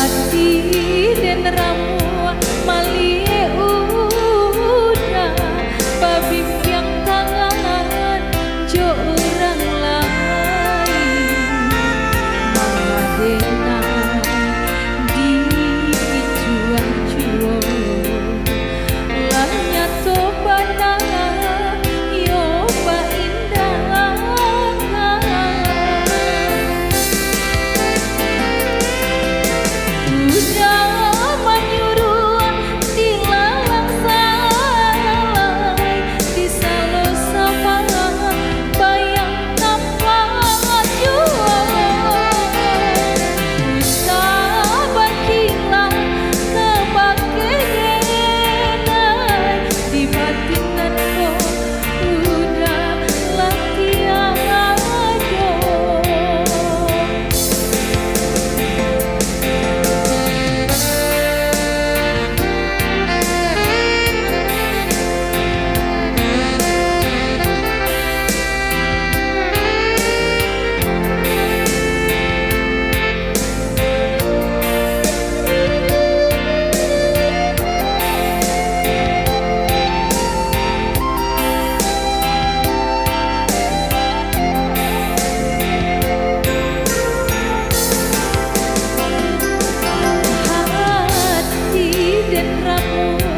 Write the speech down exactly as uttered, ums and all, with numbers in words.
Ati den ramuah maliek uda babimbiang tangan jo urang lain. Malah den nan dicuah juo. Lah nyato bana iyo baindahan. Uda manyuruah dilalang salai, di salo sabana bayang tampak juo. Usah bakilah ka bakeh denai, di batin nan ko uda lah tiado. Hati den ramuah